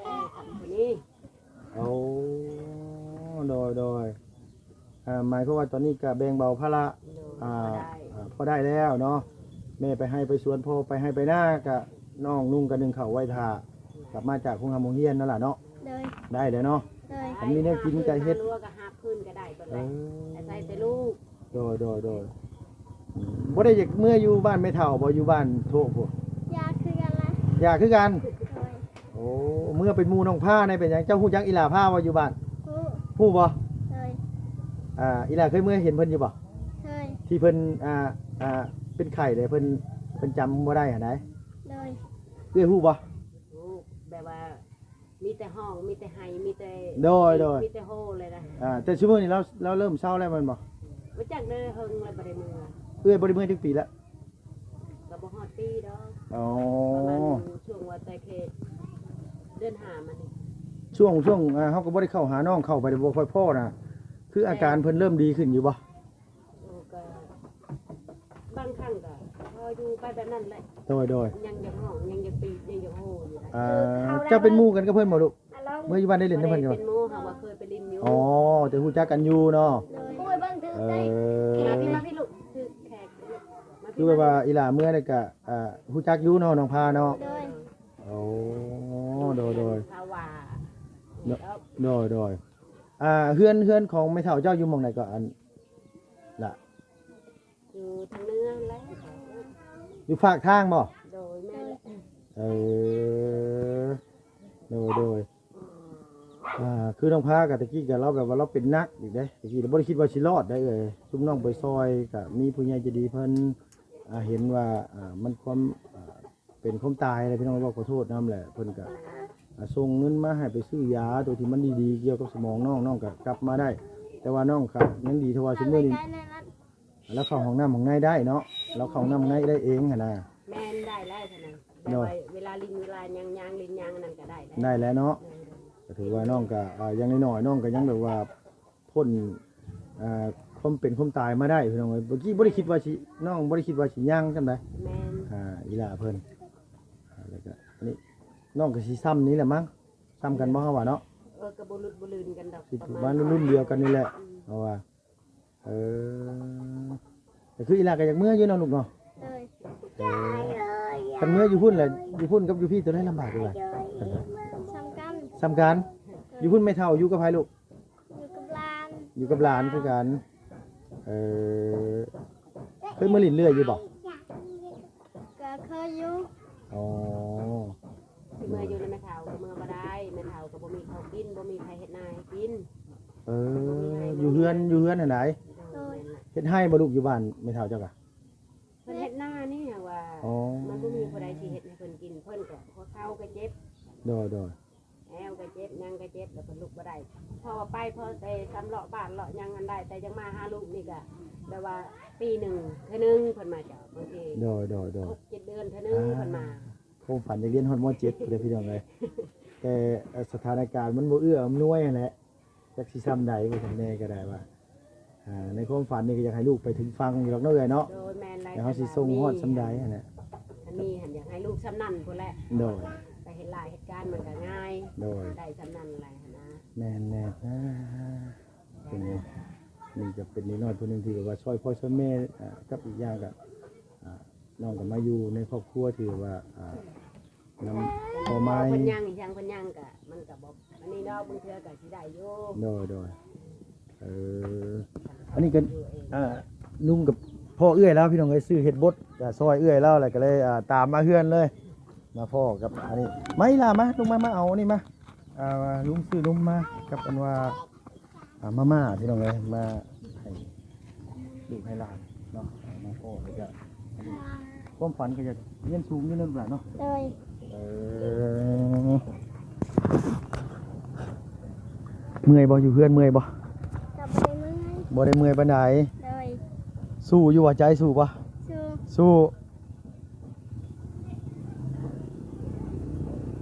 ໂອ້ ໂດຍ ໂດຍ ອ່າ ໝາຍຄວາມວ່າຕອນນີ້ກະແບ່ງເບົາພາລະ ໂດຍ ອ່າ ພໍໄດ້ ອ່າ ພໍໄດ້ແລ້ວເນາະ ແມ່ໄປໄຮ່ໄປສວນ ພໍ່ໄປໄຮ່ໄປນາ ກະນ້ອງນຸ່ງກະໜຶ້ງເຂົ້າໄວ້ຖ້າ ກັບມາຈາກໂຮງຮ່ຳໂຮງຮຽນນັ້ນລະເນາະ ໂດຍ ໄດ້ແລ້ວເນາະ ໂດຍ ຄັນມີແນວກິນກະເຮັດ ເຮືອນຊານຮົ້ວກະຫາບພື້ນກະໄດ້ເບິດແລ້ວ ເອີ ອາໄສແຕ່ລູກ ໂດຍ ໂດຍ ໂດຍ ອືມ ບໍ່ໄດ້ຢາກເມືອຢູ່ບ້ານແມ່ເຖົ້າບໍ່ ຢູ່ບ້ານໂທະພຸ້ນ? ຢາກຄືກັນລະ ຢາກຄືກັນ ໂດຍ ໂອ້ ເມືອເປັນໝູ່ນ້ອງພາແດ່ ເປັນຫຍັງ ເຈົ້າຮູ້ຈັກອີ່ຫຼ້າພາບໍ່ ຢູ່ບ້ານ? ຮູ້ ຮູ້ບໍ່? ໂດຍ ອ່າ ອີ່ຫຼ້າເຄີຍເມືອເຫັນເພິ່ນຢູ່ບໍ່? ທີ່ເພິ່ນ ອ່າ ອ່າ ເປັນໄຂ້ເດ້ ເພິ່ນ ເພິ່ນຈຳບໍ່ໄດ້ຫັ້ນໃດ. ໂດຍ. ເອື້ອຍຮູ້ບໍ່? ຮູ້ ແບບວ່າມີແຕ່ຮ້ອງ ມີແຕ່ໄຫ້ ມີແຕ່ ໂດຍ ໂດຍ ມີແຕ່ໂຮເລີຍນະ. ອ່າ ແຕ່ຊຸມື້ນີ້ລາວ ລາວເລີ່ມເຊົາແລ້ວແມ່ນບໍ່? ບໍ່ຈັກເດີ ເຫິງແລ້ວບໍ່ໄດ້ເມືອ. ເອື້ອຍບໍ່ໄດ້ເມືອຈັກປີແລ້ວ? ກໍບໍ່ຮອດປີດອກ. ອໍ ປະມານຊ່ວງວ່າແຕ່ເຂດເດືອນຫ້າມານີ້. ຊ່ວງ ຊ່ວງ ອ່າ ເຮົາກໍບໍ່ໄດ້ເຂົ້າຫານ້ອງ ເຂົ້າໄປບໍ່ຄ່ອຍພໍ້ນະ ຄືອາການເພິ່ນເລີ່ມດີຂຶ້ນຢູ່ບໍ່? ໂອ້ ກໍບາງຄັ້ງກໍພໍຢູ່ໄປແບບນັ້ນແຫຼະ. ໂດຍ ໂດຍ. ຍັງຢາກຮ້ອງ ຍັງຢາກຕີດ ຍັງຢາກໂຮຢູ່ນະ. ອ່າ ເຈົ້າເປັນໝູ່ກັນກັບເພິ່ນບໍ່ລູກ? ເມື່ອຢູ່ບ້ານໄດ້ຫຼິ້ນນຳເພິ່ນຢູ່ບໍ່? ເປັນໝູ່ ຫາວ່າເຄີຍໄປຫຼິ້ນຢູ່. ອໍ ແຕ່ຮູ້ຈັກກັນຢູ່ເນາະ. ໂດຍ. ໂອ້ຍ ເບິ່ງຖືກ ເອີ ໃຈ ມາພີ່ ມາພີ່ລູກ ຖືກແຂກ ຄືແບບວ່າອີຫຼ້າເມື່ອນີ້ກະ ອ່າ ຮູ້ຈັກຢູ່ເນາະ ນ້ອງພາເນາະ. ໂດຍ. ໂອ້ ໂດຍ ໂດຍ. ເຂົາວ່າ ໂດຍ ໂດຍ ໂດຍ. ອ່າ ເຮືອນ ເຮືອນຂອງແມ່ເຖົ້າເຈົ້າຢູ່ໝ່ອງໃດກໍ ອັນ ລະ? ຢູ່ທາງເໜືອຫັ້ນແຫຼະ. ຢູ່ຟາກທາງບໍ່? ໂດຍ ແມ່ນແຫຼະ. ເອີ ໂດຍ ໂດຍ. ອ່າ ຄືນ້ອງພາກໍຕະກີ້ກໍລາວແບບວ່າລາວເປັນໜັກອີກເດ້ ຕະກີ້ລາວບໍ່ໄດ້ຄິດວ່າຊິລອດໄດ້ເອື້ອຍ. ຊຸມນ້ອງໄປຊ່ອຍກໍມີຜູ້ໃຫຍ່ໃຈດີເພິ່ນ ອ່າ ເຫັນວ່າ ອ່າ ມັນຄວາມ ອ່າ ເປັນຄວາມຕາຍແຫຼະພີ່ນ້ອງ ເວົ້າຂໍໂທດນຳແຫຼະ. ເພິ່ນກໍ ອ່າ ສົ່ງເງິນມາໃຫ້ໄປຊື້ຢາໂຕທີ່ມັນດີໆ ກ່ຽວກັບສະໝອງນ້ອງ ນ້ອງກໍກັບມາໄດ້. ແຕ່ວ່ານ້ອງກໍຍັງດີເທົ່າວ່າຊຸມມື້ນີ້ ລາວເຂົ້າຫ້ອງນ້ຳຫ້ອງໃນໄດ້ເນາະ ລາວເຂົ້າຫ້ອງນ້ຳຫ້ອງໃນໄດ້ເອງຫັ້ນນະ. ແມ່ນ ໄດ້ແລ້ວຊັ້ນນະ. ໂດຍ. ແບບວ່າເວລາຫຼິ້ນເວລາຫຍັງ ຍ່າງຫຼິ້ນຍ່າງນັ້ນກໍໄດ້ແລ້ວ. ໄດ້ແລ້ວເນາະ. ໂດຍ ໂດຍ. ກໍຖືວ່ານ້ອງກໍ ອ່າ ຢ່າງນ້ອຍໆ ນ້ອງກໍຍັງແບບວ່າພົ້ນ ອ່າ ຄວາມເປັນຄວາມຕາຍມາໄດ້ພີ່ນ້ອງເອີຍ. ເມື່ອກີ້ບໍ່ໄດ້ຄິດວ່າຊິ ນ້ອງບໍ່ໄດ້ຄິດວ່າຊິຍ່າງສ່ຳໃດ. ແມ່ນ. ອ່າ ອີຫຼ້າເພິ່ນ ອ່າ ແລ້ວກໍອັນນີ້ ນ້ອງກໍຊິສ່ຳນີ້ແຫຼະມັ້ງ ສ່ຳກັນບໍ່ ເຮົາວ່າເນາະ? ເອີ ກໍບໍ່ຫຼຸດບໍ່ລື່ນກັນດອກ ຊິປະມານລຸ້ນໆດຽວກັນນີ້ແຫຼະ. ອືມ ເພາະວ່າ ເອີ ກໍຄືອີຫຼ້າກໍຢາກເມືອຢູ່ເນາະລູກເນາະ. ໂດຍ. ເອີ ຄັນເມືອຢູ່ພຸ້ນແຫຼະ ຢູ່ພຸ້ນກັບຢູ່ພີ້ ໂຕໃດລຳບາກກວ່າກັນ? ສ່ຳກັນ ສ່ຳກັນ. ໂດຍ. ຢູ່ພຸ້ນແມ່ເຖົ້າຢູ່ກັບໃຜລູກ? ຢູ່ກັບຫຼານ ຢູ່ກັບຫຼານຄືກັນ. ເອີ ເຄີຍມາຫຼິ້ນເລື້ອຍຢູ່ບໍ່? ກໍເຄີຍຢູ່. ອໍ ຊິເມືອຢູ່ນຳແມ່ເຖົ້າກໍເມືອບໍ່ໄດ້ ແມ່ເຖົ້າກໍບໍ່ມີເຂົ້າກິນ ບໍ່ມີໃຜເຮັດນາໃຫ້ກິນ. ເອີ ບໍ່ມີໃຜ ຢູ່ເຮືອນ ຢູ່ເຮືອນຫັ້ນໃດ. ໂດຍ. ເຮັດໄຮ່ບໍ່ລູກ ຢູ່ບ້ານແມ່ເຖົ້າເຈົ້າກະ? ເພິ່ນເຮັດນານີ້ຫາວ່າ ອໍ ມັນບໍ່ມີຜູ້ໃດຊິເຮັດໃຫ້ເພິ່ນກິນ ເພິ່ນກໍຫົວເຂົ່າກໍເຈັບ. ໂດຍ ໂດຍ. ແອວກໍເຈັບ ຫຍັງກໍເຈັບ ແລ້ວກໍລຸກບໍ່ໄດ້. ພໍໄປພໍແຕ່ສຳເລາະບ້ານເລາະຫຍັງຫັ້ນໄດ້ ແຕ່ຍັງມາຫາລູກນີ້ກໍແບບວ່າປີໜຶ່ງເທື່ອໜຶ່ງເພິ່ນມາເຈົ້າ ບາງທີ ໂດຍ ໂດຍ ໂດຍ ຫົກເຈັດເດືອນເທື່ອໜຶ່ງ ອ່າ ເພິ່ນມາ. ຄວາມຝັນຢາກຮຽນຮອດ ມໍເຈັດ ພຸ້ນແຫຼະພີ່ນ້ອງເອີຍ ແຕ່ ເອີ ສະຖານະການມັນບໍ່ເອື້ອອຳນວຍຫັ້ນແຫຼະ. ຈັກຊິຊ່ຳໃດ ວ່າຊັ້ນແດ່ກໍໄດ້ວ່າ ອ່າ ໃນຄວາມຝັນນີ້ກໍຢາກໃຫ້ລູກໄປເຖິງຝັ່ງຢູ່ດອກເນາະເອື້ອຍເນາະ. ໂດຍ ແມ່ນແຫຼະ. ແລ້ວເຮົາຊິສົ່ງຮອດຊ່ຳໃດຫັ້ນແຫຼະ ອັນນີ້ຫັ້ນຢາກໃຫ້ລູກຊ່ຳນັ້ນພຸ້ນແຫຼະ. ໂດຍ. ໄປເຮັດຫຼາຍເຮັດການມັນກໍງ່າຍ. ໂດຍ. ໄດ້ຊ່ຳນັ້ນແຫຼະຫັ້ນນະ. ແມ່ນໆ. ອ່າ ເປັນ ນີ້ກໍເປັນເດັກນ້ອຍຜູ້ໜຶ່ງທີ່ແບບວ່າຊ່ອຍພໍ່ຊ່ອຍແມ່ ອ່າ ກັບອີກຢ່າງກໍ ອ່າ ນ້ອງກໍມາຢູ່ໃນຄອບຄົວທີ່ແບບວ່າ ອ່າ ນຳພໍ່ມາຍ ເພິ່ນຍ່າງອີຫຍັງ ເພິ່ນຍ່າງກະ ມັນກະບໍ່ ອັນນີ້ເນາະ ບາງເທື່ອກະຊິໄດ້ຢູ່. ໂດຍ ໂດຍ. ເອີ ອັນນີ້ກໍ ອ່າ ລຸງກັບພໍ່ເອື້ອຍລາວ ພີ່ນ້ອງເອີຍ ຊື້ເຮັດບົດ ກໍຊ່ອຍເອື້ອຍລາວ ແລ້ວກໍເລີຍ ອ່າ ຕາມມາເຮືອນເລີຍ ມາພໍ້ກັບອັນນີ້. ມາອີ່ຫຼ້າ ມາ ລົງມາ ມາເອົາອັນນີ້ມາ ອ່າ ລຸງຊື້ນົມມາ ກັບອັນວ່າ ອ່າ ມາມ່າ ພີ່ນ້ອງເອີຍ ມາໃຫ້ລູກໃຫ້ຫຼານເນາະ ມາພໍ້ ແລ້ວກໍ ຄວາມຝັນກໍຢາກຮຽນສູງຢູ່ນັ້ນແຫຼະເນາະ. ໂດຍ. ເອີ ເມື່ອຍບໍ່? ຢູ່ເຮືອນເມື່ອຍບໍ່? ກໍບໍ່ໄດ້ເມື່ອຍ ບໍ່ໄດ້ເມື່ອຍປານໃດ. ໂດຍ. ສູ້ຢູ່ບໍ່? ໃຈສູ້ບໍ່? ສູ້. ສູ້.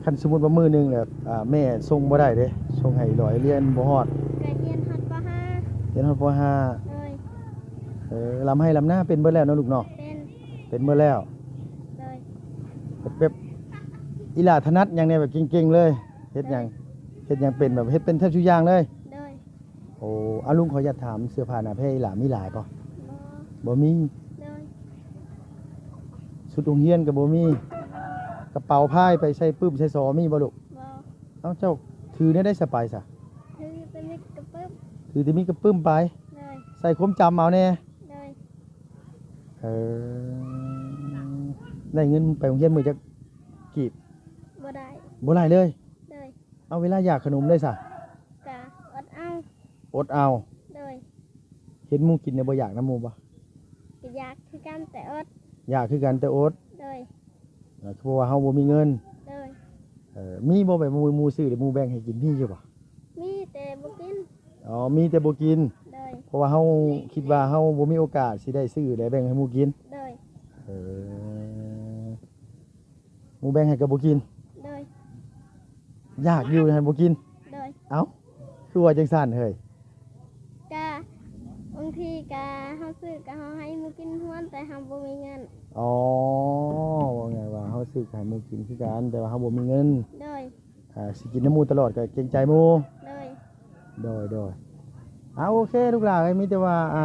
ຄັນສົມມຸດວ່າມື້ໜຶ່ງແຫຼະ ອ່າ ແມ່ສົ່ງບໍ່ໄດ້ເດ້ ສົ່ງໃຫ້ອີ່ຫຼ້ອຍຮຽນບໍ່ຮອດ ກໍຮຽນຮອດ ປໍຫ້າ ຮຽນຮອດ ປໍຫ້າ. ໂດຍ. ເອີ ລຳໄຮ່ລຳນາເປັນເບິດແລ້ວເນາະລູກເນາະ? ເປັນ. ເປັນເບິດແລ້ວ. ໂດຍ. ແບບ ອີ່ຫຼ້າຖະໜັດຫຍັງແດ່ ແບບເກັ່ງໆເລີຍ? ເຮັດຫຍັງ? ໂດຍ. ເຮັດຫຍັງເປັນ ແບບເຮັດເປັນແທບທຸກຢ່າງເລີຍ? ໂດຍ. ໂອ້ ອາ ລຸງຂໍຢາກຖາມ ເສື້ອຜ້າໜ້າແພອີ່ຫຼ້າມີຫຼາຍບໍ່? ບໍ່. ບໍ່ມີ. ໂດຍ. ຊຸດໂຮງຮຽນກໍບໍ່ມີ. ກະເປົາພາຍໄປໃສ່ປຶ້ມໃສ່ສໍມີບໍ່ລູກ? ບໍ່. ເອົ້າ ເຈົ້າຖືແນວໃດສະໄປສະ? ຖືແຕ່ມີກະປຶ້ມ. ຖືແຕ່ມີກະປຶ້ມໄປ. ໂດຍ. ໃສ່ຄວາມຈຳເອົາແດ່. ໂດຍ. ເອີ ໄດ້ເງິນໄປໂຮງຮຽນມື້ຈັກກີບ? ບໍ່ໄດ້. ບໍ່ໄດ້ເລີຍ? ໂດຍ. ເອົາ ເວລາຢາກຂະໜົມເດ້ສະ? ກະອົດເອົາ. ອົດເອົາ. ໂດຍ. ເຫັນໝູ່ກິນແລ້ວບໍ່ຢາກນຳໝູ່ບໍ່? ກໍຢາກຄືກັນແຕ່ອົດ. ຢາກຄືກັນແຕ່ອົດ. ໂດຍ. ເອີ ຄືເພາະວ່າເຮົາບໍ່ມີເງິນ. ໂດຍ. ເອີ ມີບໍ່ແບບໝູ່ ໝູ່ຊື້ແລ້ວໝູ່ແບ່ງໃຫ້ກິນ ມີຢູ່ບໍ່? ມີແຕ່ບໍ່ກິນ. ອໍ ມີແຕ່ບໍ່ກິນ. ໂດຍ. ເພາະວ່າເຮົາຄິດວ່າເຮົາບໍ່ມີໂອກາດຊິໄດ້ຊື້ ແລະ ແບ່ງໃຫ້ໝູ່ກິນ. ໂດຍ. ເອີ ໝູ່ແບ່ງໃຫ້ກໍບໍ່ກິນ. ໂດຍ. ຢາກຢູ່ຫັ້ນບໍ່ກິນ. ໂດຍ. ເອົ້າ ຄືວ່າຈັ່ງຊັ້ນເຮີ້ຍ? ກະບາງທີກະເຮົາຊື້ກະເຮົາໃຫ້ໝູ່ກິນຮວມ ແຕ່ເຮົາບໍ່ມີເງິນ. ອໍ ເວົ້າງ່າຍວ່າເຮົາຊື້ກະໃຫ້ໝູ່ກິນຄືກັນ ແຕ່ວ່າເຮົາບໍ່ມີເງິນ. ໂດຍ. ອ່າ ຊິກິນນຳໝູ່ຕະຫຼອດກໍເກງໃຈໝູ່. ໂດຍ. ໂດຍ ໂດຍ. ເອົາ ໂອເຄ ລູກຫຼານເອີຍ ມີແຕ່ວ່າ ອ່າ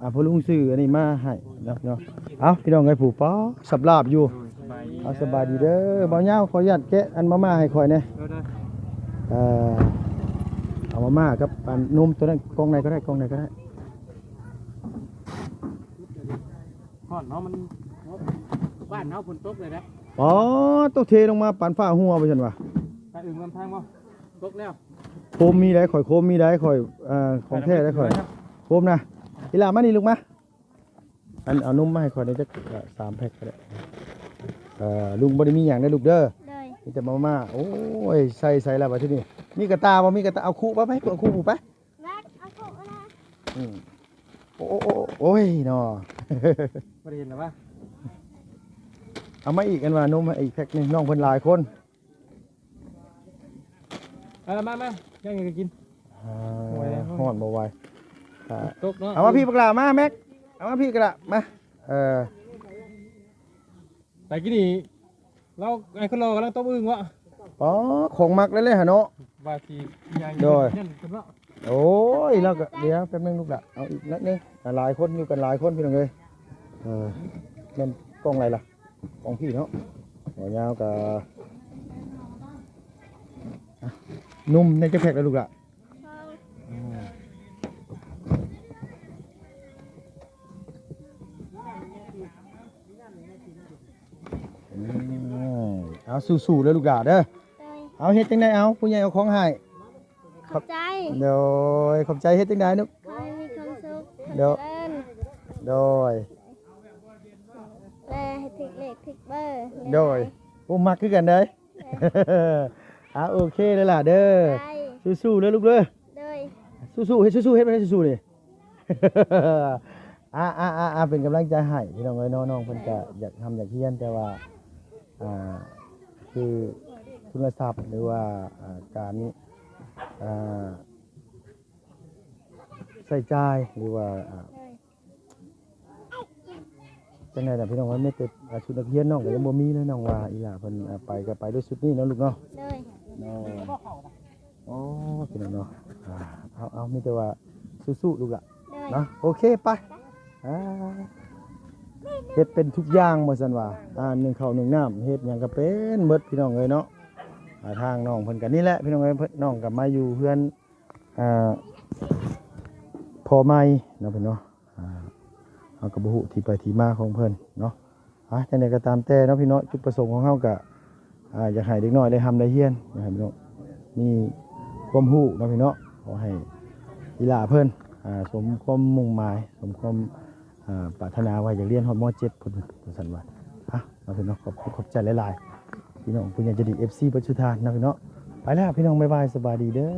ອ່າ ພໍ່ລຸງຊື້ອັນນີ້ມາໃຫ້ເນາະ ເນາະ. ເອົາ ພີ່ນ້ອງເອີຍ ຜູ້ປາສຳລາບຢູ່. ໂດຍ ສະບາຍດີ ເອົາ ສະບາຍດີເດີ. ບ່າວຍາວ ຂໍອະນຸຍາດແກະອັນມາມ່າໃຫ້ຂ້ອຍແດ່. ໂດຍ ໂດຍ. ເອີ ເອົາມາມ່າກັບອັນນົມຕົວນັ້ນ ກ່ອງໃດກໍໄດ້ ກ່ອງໃດກໍໄດ້. ຮ້ອນເນາະ ມັນ ບ້ານເຮົາຝົນຕົກເລີຍນະ. ອໍ ຕົກເທລົງມາປານຟ້າຮົ່ວວ່າຊັ້ນວ່າ. ຕາອຶ່ງນຳທາງບໍ່? ຕົກແລ້ວ. ໂຄມມີໄດ໋ ຂ້ອຍໂຄມມີໄດ໋ ຂ້ອຍ ເອີ ຂອງແທ້ໄດ໋ຂ້ອຍ. ໂຄມນະ. ອີຫຼ້າມານີ້ລູກມາ. ອັນ ເອົານົມມາໃຫ້ຂ້ອຍໄດ້ຈັກ ເອີ ສາມແພັກກໍໄດ້. ເອີ ລຸງບໍ່ໄດ້ມີຫຍັງເດີລູກເດີ. ໂດຍ. ມີແຕ່ມາມ່າ. ໂອ້ຍ ໃສ່ ໃສ່ແລ້ວບັດທີນີ້. ມີກະຕ່າບໍ່? ມີກະຕ່າ ເອົາຄຸໄປ ໄປ ເອົາຄຸໄປ. ແມັກ ເອົາໂຄກມານະ. ອືມ ໂອ້ ໂອ້ ໂອ້ ໂອ້ຍເນາະ. ບໍ່ໄດ້ເຫັນແລ້ວວະ. ເອົາມາອີກ ອັນວ່ານົມມາອີກແພັກໜຶ່ງ ນ້ອງເພິ່ນຫຼາຍຄົນ. ເອົາລະ ມາ ມາ ຍັງອີກກໍກິນ. ອ່າ ບໍ່ໄຫວແລ້ວ ຮ້ອນບໍ່ໄຫວ. ອ່າ ຕົກເນາະ. ເອົາມາພີ້ບັກຫຼ້າ ມາແມັກ ເອົາມາພີ້ກະລະ ມາ. ເອີ ແຕ່ກີ້ນີ້ລາວ ໄອ້ຄົນຫຼໍ່ກຳລັງຕົບອຶ່ງວະ. ອໍ ຂອງມັກເລີຍຫັ້ນເນາະ. ວ່າຊິຫຍັງ. ໂດຍ. ໂອ້ຍ ລາວກໍ ດຽວແປັບໜຶ່ງລູກຫຼະ ເອົາອີກໜ້ອຍໜຶ່ງ. ອ່າ ຫຼາຍຄົນ ຢູ່ກັນຫຼາຍຄົນພີ່ນ້ອງເອີຍ. ເອີ ແມ່ນກ້ອງໃດລະ? ກ້ອງພີ້ເນາະ. ບໍ່ຍາວກໍ ອ່ະ ນົມໃນຈັກແພັກລະລູກຫຼະ? ອືມ ເອົາ ສູ້ໆເດີລູກຫຼາເດີ. ໂດຍ. ເອົາ ເຮັດຈັ່ງໃດ ເອົາ ຜູ້ໃຫຍ່ເອົາຂອງໃຫ້. ຂອບໃຈ. ໂດຍ ຂອບໃຈ. ເຮັດຈັ່ງໃດລູກ? ຂໍໃຫ້ມີຄວາມສຸກ. ໂດຍ ຈະເລີນ. ໂດຍ. ແລະ ໃຫ້ຖືກເລກຖືກເບີ. ໂດຍ. ໂອ້ ມັກຄືກັນເດ້. ອ່າ ໂອເຄເດີຫຼ້າເດີ. ໄດ້. ສູ້ໆເດີລູກເດີ. ໂດຍ. ສູ້ໆ ເຮັດສູ້ໆ ເຮັດໄປເລີຍສູ້ໆນີ້. ອ່າໆໆ ເປັນກຳລັງໃຈໃຫ້ພີ່ນ້ອງເອີຍເນາະ. ນ້ອງເພິ່ນກະຢາກຮ່ຳຢາກຮຽນ ແຕ່ວ່າ ອ່າ ຄືທຶນລະຊັບ ຫຼືວ່າ ອ່າ ການ ອ່າ ໃຊ້ຈ່າຍ ຫຼືວ່າ ອ່າ ຈັ່ງໃດລະພີ່ນ້ອງເອີຍ ແມ້ແຕ່ ອ່າ ຊຸດນັກຮຽນນ້ອງກໍຍັງບໍ່ມີເລີຍ. ນ້ອງວ່າອີຫຼ້າເພິ່ນ ອ່າ ໄປກໍໄປດ້ວຍຊຸດນີ້ເນາະລູກເນາະ. ໂດຍ. ໂອ້ ພີ່ນ້ອງເນາະ ອ່າ ເອົາໆ ມີແຕ່ວ່າສູ້ໆລູກຫຼະ. ໂດຍ. ເນາະ ໂອເຄ ໄປ. ອ່າ ເຮັດເປັນທຸກຢ່າງວ່າຊັ້ນວ່າ. ອ່າ ໜຶ້ງເຂົ້າໜຶ້ງນ້ຳ ເຮັດຫຍັງກໍເປັນເບິດພີ່ນ້ອງເອີຍເນາະ. ອ່າ ທາງນ້ອງເພິ່ນກໍນີ້ແຫຼະພີ່ນ້ອງເອີຍ ນ້ອງກໍມາຢູ່ເຮືອນ ອ່າ ພໍ່ໃໝ່ເນາະພີ່ນ້ອງເນາະ. ອ່າ ເຮົາກໍບໍ່ຮູ້ທີ່ໄປທີ່ມາຂອງເພິ່ນເນາະ. ອ່າ ຈັ່ງໃດກໍຕາມແຕ່ເນາະພີ່ນ້ອງ ຈຸດປະສົງຂອງເຮົາກໍ ອ່າ ຢາກໃຫ້ເດັກນ້ອຍໄດ້ຮ່ຳໄດ້ຮຽນ ຢາກໃຫ້ພີ່ນ້ອງມີຄວາມຮູ້ເນາະພີ່ນ້ອງ. ຂໍໃຫ້ອີຫຼ້າເພິ່ນ ອ່າ ສົມຄວາມມຸ່ງໝາຍ ສົມຄວາມ ອ່າ ປາດຖະໜາວ່າຢາກຮຽນຮອດ ມໍເຈັດ ພຸ້ນວ່າຊັ້ນວ່າ. ອ່ະ ເນາະພີ່ນ້ອງ ຂອບ ຂອບໃຈຫຼາຍໆ ພີ່ນ້ອງຜູ້ໃຫຍ່ໃຈດີ ເອັຟຊີ ເບິດສູ່ທ່ານເນາະພີ່ນ້ອງ. ໄປແລ້ວພີ່ນ້ອງ ບາຍບາຍ ສະບາຍດີເດີ.